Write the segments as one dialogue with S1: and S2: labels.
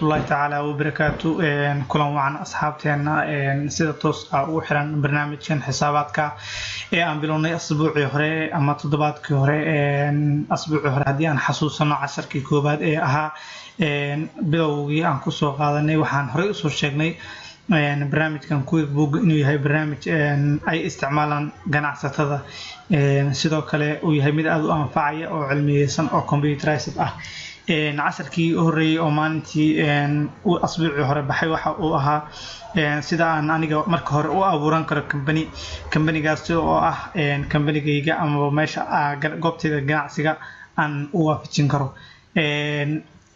S1: Waraxmatullaahi tacaala wabarakaatu. Kulan wacan asxaabteena sida toos ah ugu xiran barnaamijkan xisaabaadka ee aan bilownay asbuucii hore ama toddobaadkii hore. Asbuucii hore haddii aan xasuusano, casharkii koowaad ee ahaa bilowgii aan kusoo qaadanay, waxaan horey usoo sheegnay barnaamijkan QuickBook inuu yahay barnaamij ay isticmaalaan ganacsatada, sidoo kale uu yahay mid aada u anfacaya oo cilmiyeysan oo computerized ah. Casharkii u horreeyey oo maalintii asbuucii hore baxay waxa uu ahaa sida aan aniga marka hore u abuuran karo company, companygaasi oo ah companygayga amaba meesha goobtayda ganacsiga aan u waafajin karo.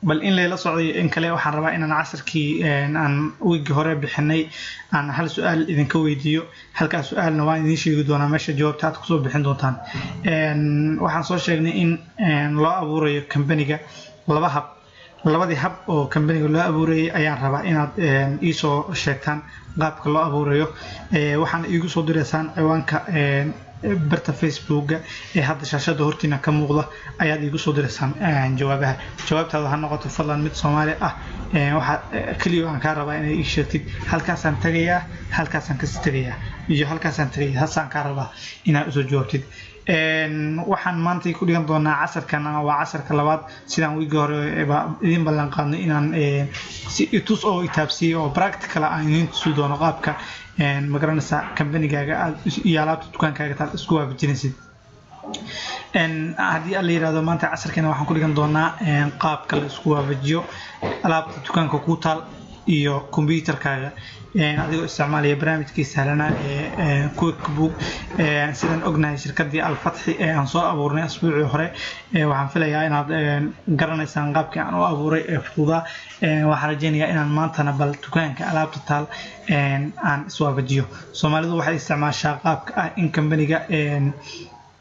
S1: Bal in layla socday in kale, waxaan rabaa inaan casharkii aan wiigii hore bixinay aan hal su-aal idinka weydiiyo. Halkaas su-aalna waan idiin sheegi doonaa meesha jawaabta aad kusoo bixin doontaan. Waxaan soo sheegnay in loo abuurayo companyga laba hab. Labadii hab oo companyga loo abuurayay ayaan rabaa inaad iisoo sheegtaan qaabka loo abuurayo. Waxaana iigu soo direysaan ciwaanka barta Facebooka ee hadda shaashada hortiina ka muuqda ayaad iigu soo direysaan jawaabaha. Jawaabtaada ha noqoto fadlan mid Soomaali ah. Waxaa keliya aan kaa rabaa inay ii sheegtid halkaasaan tagayaa, halkaasaan kasii tagayaa iyo halkaasaan tagayaa. Hasaan kaa rabaa inaad usoo jawaabtid. Waxaan maanta ku dhigan doonaa casharkan, waa casharka labaad, sidaan wiigii hore idin ballan qaadnay inaan si itus oo itaabsiiyey oo practical aan idiin tusi doono qaabka magaranaysa companygaaga aad iyo alaabta dukaankaaga taad isku waafajinaysid. Haddii alla yirahdo, maanta casharkeena waxaan ku dhigan doonaa qaabka la isku waafajiyo alaabta dukaanka ku taal iyo computerkaaga adigoo isticmaalaya barnaamijkii sahlanaa ee QuickBook. Sidaan ognahay, shirkadii Alfatxi ee aan soo abuurnay asbuucii hore, waxaan filayaa inaad garanaysaan qaabkii aan u abuuray ee fududaa. Waxaan rajeynayaa inaan maantana bal dukaanka alaabta taal aan iswaafajiyo. Soomaalidu waxay isticmaashaa qaabka ah in kambaniga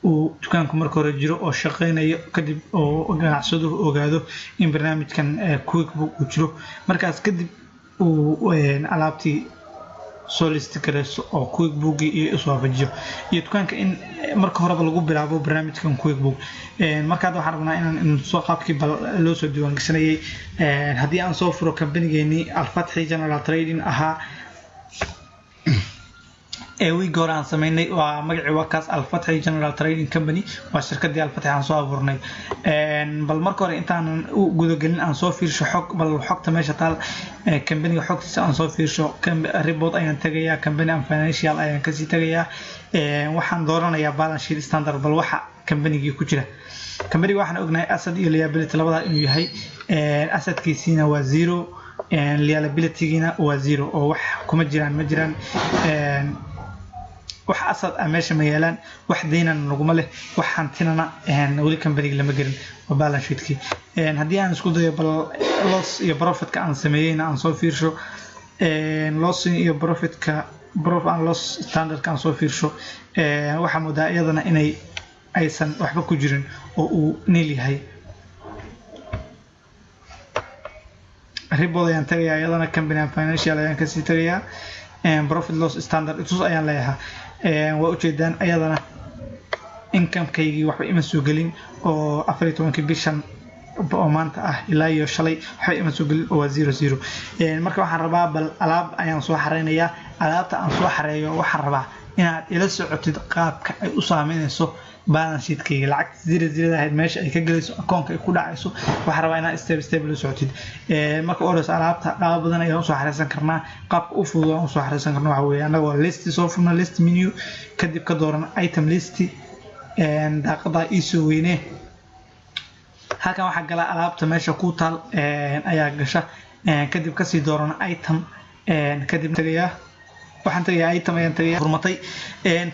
S1: uu dukaanku marka hore jiro oo shaqeynayo, kadib oo ganacsaduhu ogaado in barnaamijkan QuickBook uu jiro, markaas kadib uu alaabtii soo listi gareyso oo QuickBookii iyo iswaafajiyo, iyo dukaanka in marka horeba lagu bilaabo barnaamijkan QuickBook. Marka hadda waxaan rabnaa inaan soo qaabkii bal loo soo diiwaan gashanayay. Haddii aan soo furo kambanigeenii Alfatxi General Trading ahaa ee wiigi hore aan sameynay, waa magacii, waa kaas, Alfatxi General Trading Company, waa shirkadii Alfatxi aan soo abuurnay. Bal marka hore intaanan u gudagelin aan soo fiirsho xog, bal xogta meesha taal companyga xogtiisa aan soo fiirsho. Report ayaan tagayaa, Company and Financial ayaan kasii tagayaa, waxaan dooranayaa Balance Sheet Standard. Bal waxa companygii ku jira, companyga waxaan ognahay asset iyo liability labadaa inuu yahay. Assetkiisiina waa zero, liabilitygiina waa zero, oo wax kuma jiraan, ma jiraan wax asset ah meesha ma yaalaan, wax deynana naguma leh, wax hantinana weli companyga lama gelin. Waa balance sheetkii. Haddii aan isku dayo bal loss iyo profitka aan sameeyeyna aan soo fiirsho, loss iyo profitka, profit and loss standardka aan soo fiirsho, waxaa moodaa iyadana inay aysan waxba ku jirin oo uu nil yahay. Report ayaan tagayaa, iyadana Company and Financial ayaan kasii tagayaa, Profit Loss Standard itus ayaan leeyahaa. Waa ujeedaan, ayadana incomekaygii waxba ima soo gelin oo 14-kii bishan oo maanta ah ilaa iyo shalay waxba ima soo gelin oo waa zero zero. Marka waxaan rabaa bal alaab ayaan soo xareynayaa. Alaabta aan soo xareeyo waxaan rabaa inaad ila socotid qaabka ay u saameynayso balance sheetkayga, lacagta zero zerada ahayd meesha ay ka gelayso, akoonka ay ku dhacayso. Waxaan rabaa inaad step step la socotid. Marka u horeyso, alaabta qaab badan ayaan usoo xareysan karnaa. Qaabka u fudud aan usoo xareysan karno waxa weeye annagoo list soo furna, list menu, kadib ka dooran item list. Daaqadaa iisoo weyne. Halkan waxaa gala alaabta meesha ku taal ayaa gasha. Kadib kasii dooran item, kadib tagayaa, waxaan tagayaa item ayaan tagayaa furmatay.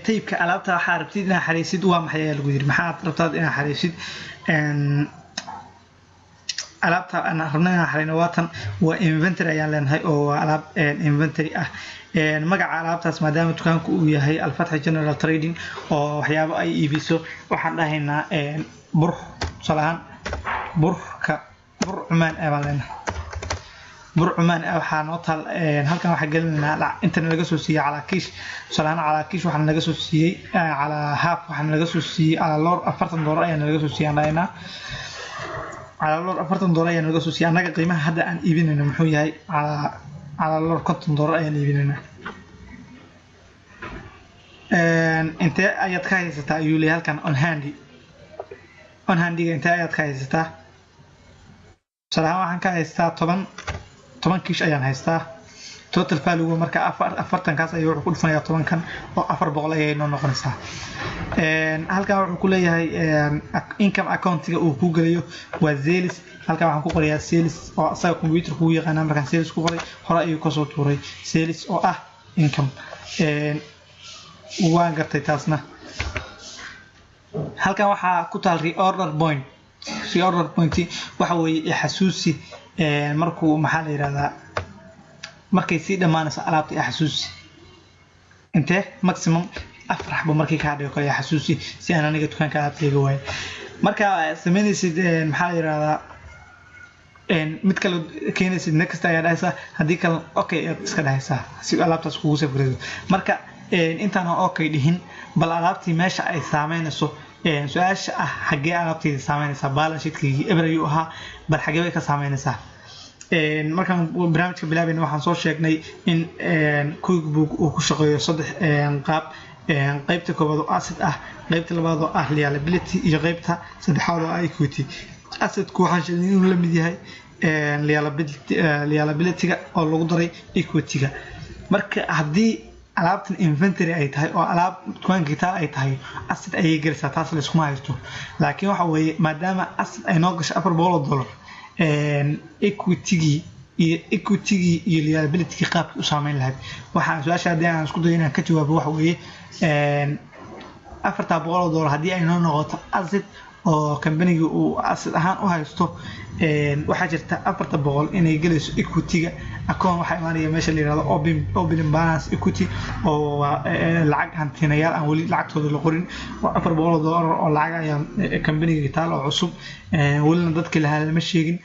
S1: Typeka alaabta waxaa rabtid inaad xareysid waa maxay ayaa lagu yiri? Maxaad rabtaad inaad xareysid? Alaabta aan rabno inaan xareyno waa tan, waa inventory ayaan leenahay oo waa alaab inventory ah. Magaca alaabtaas, maadaama dukaanku uu yahay Alfatxi General Trading oo waxyaabo ay iibiso, waxaan dhahaynaa bur, tusaale ahaan burka, bur Cumaan ah baan leenahay. Bur Cumaan ah waxaa noo taal halkan. Waxaa gelinaynaa intana laga soo siiyey calaa kiish, tusaale ahaan calaa kiish waxaana laga soo siiyey, calaa haaf waxaana laga soo siiyey, calaa loor $40 ayaa laga soo siiyey aan dhahaynaa. Calaa loor $40 ayaa naga soo siiyay. Annaga qiimaha hadda aan iibinayno muxuu yahay? Calaa loor $50 ayaan iibinaynaa. Intee ayaad ka haysataa ayuu leeyahay halkan on hand. On handiga intee ayaad ka haysataa? Tusaale ahaan waxaan ka haystaa 10 kiish ayaan haystaa. Total value marka 40-kaas ayuu wuxuu ku dhufanayaa 10-kan oo 400 ayay noo noqonaysaa. Halkan wuxuu ku leeyahay income accountiga uu ku gelayo waa sales. Halkan waxaan ku qorayaa sales oo asaga computer kugu yaqaanaa. Markaan sales ku qoray, hore ayuu kasoo tuuray sales oo ah income. Waan gartay taasna. Halkan waxaa ku taal reorder point. Reorder point waxa weeye xasuusi markuu, maxaa la yidhahdaa, markay sii dhammaanayso alaabta xasuusi intee maximum 4 xabo markii kaa dhigo kale xasuusi, si aan aniga dukaanka alaabta iga waayo. Marka sameynaysid, maxaa la yidhahdaa, mid kale keenaysid, next ayaa dhahaysaa. Haddii kale okay ayaad iska dhahaysaa si alaabtaas kugu save garayso. Marka intaan okay dhihin, bal alaabtii meesha ay saameynayso, su-aasha ah xaggee alaabtayda saameynaysaa? Balance sheetkaygi eber ayuu ahaa, bal xaggee bay ka saameynaysaa? Markaan barnaamijka bilaabayna waxaan soo sheegnay in QuickBook uu ku shaqeeyo saddex qaab: qaybta koowaad oo asset ah, qaybta labaad oo ah liability, iyo qaybta saddexaad oo ah equity. Assetku waxaan sheegnay inuu la mid yahay liability-ga oo lagu daray equity-ga. Marka haddii alaabtan inventory ay tahay oo alaab dukaanka taal ay tahay, asset ayay gelaysaa, taas layskuma haysto. Laakiin waxa weeye, maadaama asset ay noo gasho $400, equity-gii iyo liability-gii qaabkii u saameyn lahayd, waxaan su-aasha haddii aan isku dayo inaan ka jawaabo, waxa weeye $400 haddii ay noo noqoto asset oo companygii uu asset ahaan u haysto, waxaa jirta 400 inay gelayso equity-ga. Account waxaa imaanaya meesha la yihahdo opening balance equity, oo waa lacag hantinayaal aan weli lacagtooda la qorin, oo $400 oo lacag ayaa companyga taal oo cusub, welina dadkii lahaa lama sheegin.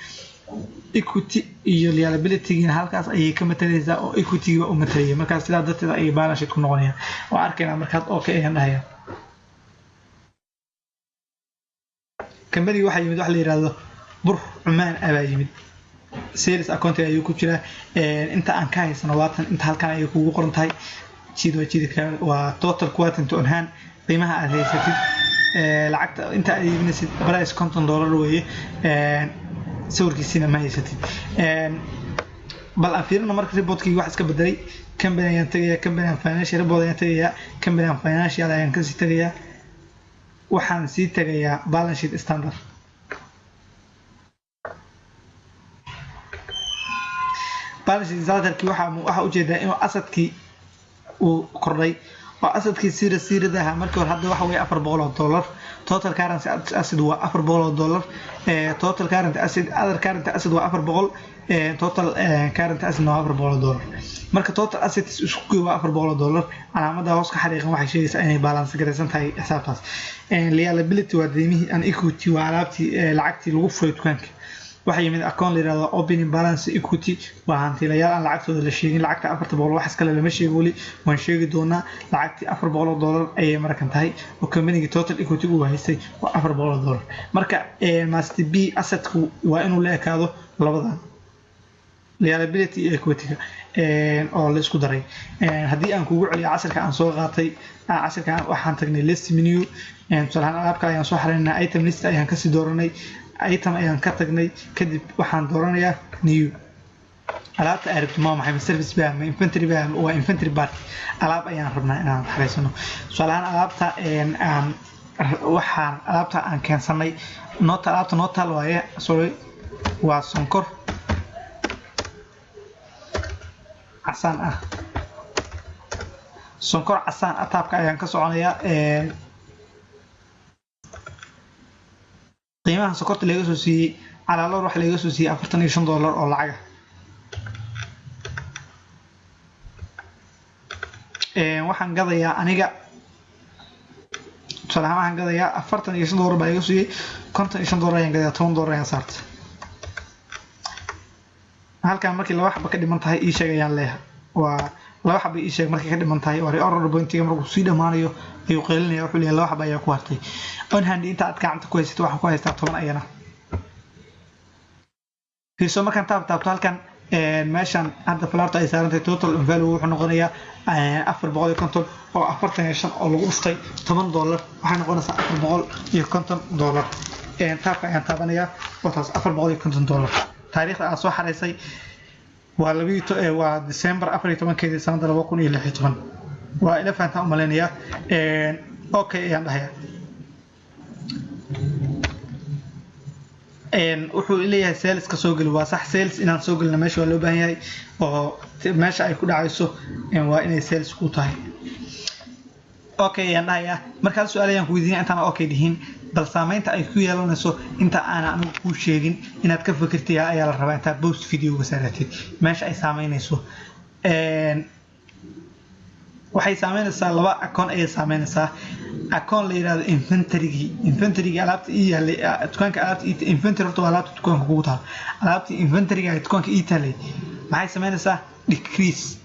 S1: Equity iyo liability-giina halkaas ayay ka matalaysaa oo equity-giiba u matalaya. Markaas sidaa darteed ayay balance sheet ku noqonayaan. Waa arkaynaa. Markaad okay ayaan dhahaya. Companyga waxaa yimid wax la yihahdo bur Cumaan ah baa yimid. Sales account ayuu ku jiraa. Inta aan ka haysano waatan, inta halkan ayay kugu qoran tahay. Jiid waa jiidi, waa total quantity on hand, qiimaha aad haysatid, lacagta inta aad iibinaysid, price $50 weeye, sawirkiisina ma haysatid. Bal aan fiirino marka reportkii wax iska bedelay. Company ayaan tegayaa, company and financial report ayaan tegayaa, company and financial ayaan kasii tegayaa, waxaan sii tegayaa balance sheet standard. Balance sheet standardkii waxaa ujeedaa inuu assetkii uu kordhay, oo assetkii sira siirada ahaa markii hore hadda waxa weeye $400. Total currency asset waa $400. Total current asset, other current asset waa 400, total current asset waa $400. Marka total assets isku geey waa $400. Calaamada hoos ka xariiqan waxay sheegaysaa inay balance garaysan tahay xisaabtaas. Liability waa deymihii and equity waa alaabtii, lacagtii lagu furay dukaanka. Waxaa yimid account la yihahdo opening balance equity, waa hantiilayaal aan lacagtooda la sheegin. Lacagta 400 wax iskale lama sheego weli, waan sheegi doonaa. Lacagtii $400 ayay markan tahay, oo companygii total equity uu haystay waa $400. Marka must be assetku waa inuu la ekaado labadan, liability iyo equity-ga oo la isku daray. Haddii aan kugu celiyo casharka aan soo qaatay, casharka waxaan tagnay list menu. Tusaale ahaan alaab kale ayaan soo xareynaa, item list ayaan kasii dooranay, item ayaan ka tagnay, kadib waxaan dooranayaa new. Alaabta ay rabto ma maxay? Ma service ba, ma inventory ba? Waa inventory part. Alaab ayaan rabnaa inaan xareysano. Tusaale ahaan alaabta aan waxaan alaabta aan keensanay noota, alaabta nootaal waaye, sorry, waa sonkor casaan ah. Sonkor casaan ah tabka ayaan ka soconayaa. Qiimaha sonkorta laga soo siiyey calaaloor waxa laga soo siiyey $45 oo lacaga. Waxaan gadayaa aniga, tusaale ahaan waxaan gadayaa, $45 baa laga siiyey, $55 ayaan gadayaa, $10 ayaan saartay. Halkan markii laba xaba ka dhiman tahay ii sheeg ayaan leeyahay. Waa laba xaba ii sheeg markay ka dhiman tahay, waa reorder pointiga. Markuu sii dhamaanayo ayuu qaylinaya, wuxuu leeyahay laba xaba ayaa ku hartay. On hand inta aad gacanta ku haysato, waxaan ku haystaa 10 ayana. Fiirso, markaan taabto halkan, meeshan hadda falaarta ay saarantahay, total value wuxuu noqonayaa 450, oo 45 oo lagu dhuftay $10 waxay noqonaysaa $450. Tabka ayaan taabanayaa, oo taas $450. Taariikhda aad soo xareysay waa waa December 14-keedii, sanada 2016. Waa ila fahantaan u malaynayaa. Okay ayaan dhahayaa. Wuxuu leeyahay sales ka soo geli. Waa sax, sales inaan soo gelino meesha waa loo baahan yahay, oo meesha ay ku dhacayso waa inay sales ku tahay. Okay ayaan dhahayaa. Marka hal su-aal ayaan ku weydiinaya intaan okay dhihin. Bal saameynta ay ku yeelanayso inta aanan anigu kuu sheegin inaad ka fikirtay ayaa la rabaa. Intaad post videoga saaratid, meesha ay saameynayso, waxay saameynaysaa laba akoon ayay saameynaysaa. Akoon la yidhahdo inventarygii, inventarygii alaabta ii yaalay dukaanka, alaabta ii inventory horta waa alaabta dukaanka kugu taal. Alaabtii inventoryga ay dukaanka ii taalay maxay samaynaysaa? Decrease,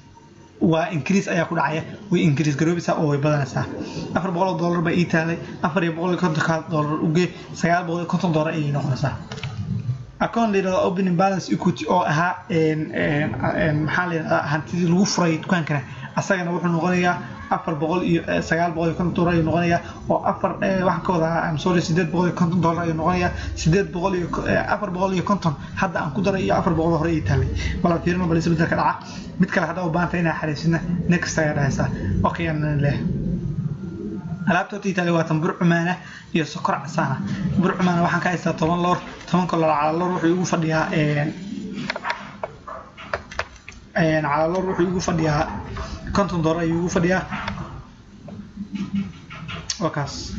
S1: waa increase ayaa ku dhacaya, way increase garoobaysaa oo way badanaysaa. $400 baa ii taalay, $450 ugee, $950 ayay noqonaysaa. Akoon la yidhahdo opening balance equity, oo ahaa maxaa la yidhahdaa, hantidii lagu furay dukaankana, asagana wuxuu noqonayaa afar boqol iyo $950 ayuu noqonayaa, oo afar waxaan ka wadaa, I'm sorry, $850 ayuu noqonayaa. Sideed boqol iyo 450 hadda aan ku daray iyo 400 hore ii taalay. Bal aan fiirino bal isbedelka dhaca. Mid kale haddaa u baahantay inaa xariisina, next ayaa dhahaysaa. Okay aan leeyahay. Alaabta horta ii taalay waa tan bur cumaana iyo sokor casaana. Bur cumaana waxaan ka haystaa 10 loor. 10-ka loor cala loor wuxuu igu fadhiyaa, cala loor wuxuu igu fadhiyaa $50 ayuu igu fadhiyaa. Waa kaas.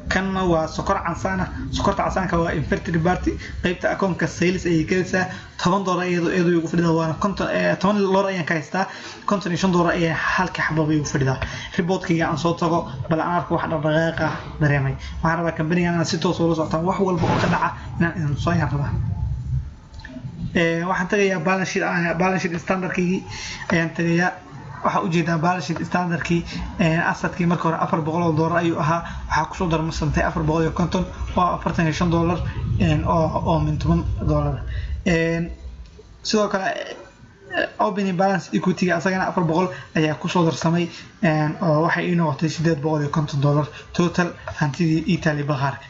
S1: Kanna waa sokor casaana. Sokorta casaanka waa inventory party, qaybta akoonka sales ayay gelaysaa. $10 iyadoo igu fadhidaa, waana 50, 10 loor ayaan ka haystaa. $55 ayaa halka xababa igu fadhidaa. Reportkayga aan soo tago, bal aan arko wax dhaqdhaqaaqa dareemay. Waxaan rabaa kambanigan inaad si toos ula socotaan, wax walba oo ka dhaca inaan idin tuso ayaan rabaa. Waxaan tagayaa balance sheet, balance sheet standardkaygii ayaan tagayaa. Waxaa ujeedaa balance sheet standardkii, assetkii marka hore $400 ayuu ahaa. Waxaa kusoo darmasantay 450, oo $45 oo min $10. Sidoo kale opening balance equity-ga asagana 400 ayaa kusoo darsamay, oo waxay ii noqotay $850 total hantidii Italy bakhaarka.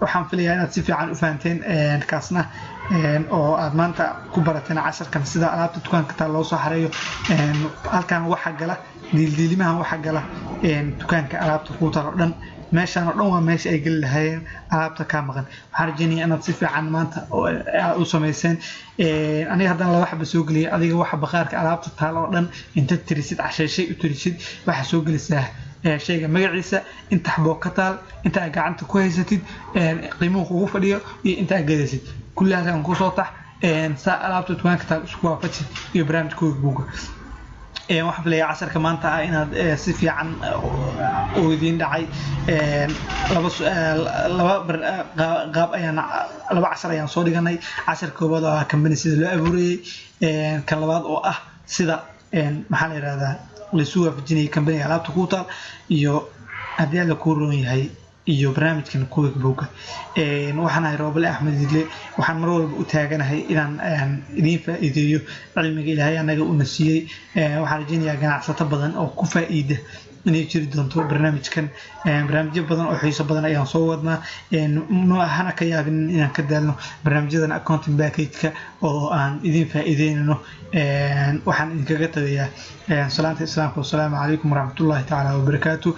S1: Waxaan filayaa inaad si fiican u fahanteen kaasna, oo aad maanta ku barateen casharkan sida alaabta dukaanka taa loo soo xareeyo. Halkan waxa gala diildiilimahan, waxa gala dukaanka alaabta kuu taal oo dhan. Meeshaan oo dhan waa meesha ay geli lahaayeen alaabta kaa maqan. Waxaan rajeynayaa inaad si fiican maanta u samayseen. Aniga haddana laba xaba soo geliyay. Adiga waxa bakhaarka alaabta taal oo dhan inta tirisid, casheeshay u tirisid, waxaa soo gelisaa shayga magaciisa, inta xaboo ka taal, inta aad gacanta ku haysatid, qiimuhu kugu fadhiyo iyo inta aad gadaysid, kulli halkan kusoo tax. Saa alaabta dukaanka taal isku waafaji iyo barnaamijka buugga. Waxaan filayaa casharka maanta ah inaad si fiican uu idiin dhacay. Laba laba qaab ayaan, laba cashar ayaan soo dhiganay. Cashar koowaad oo ah company sida loo abuurayey, kan labaad oo ah sida maxaa la yidhahdaa laisu waafajinayay companyga alaabta ku taal iyo haddii Alla kuu roon yahay iyo barnaamijkan QuickBooka. Waxaan ahay Roobale Axmed Idle. Waxaan mar walba u taaganahay inaan idiin faa'iideeyo cilmiga Ilaahay anaga una siiyey. Waxaan rajeynayaa ganacsato badan oo ku faa'iida inay jiri doonto barnaamijkan. Barnaamijyo badan oo xiiso badan ayaan soo wadnaa. Hana ka yaabin inaan ka daalno barnaamijyadan accounting package-ka oo aan idin faa'iideynayno. Waxaan idinkaga tagayaa salaanta islaamka. Wasalaamu calaykum waraxmatullahi tacaala wabarakaatu.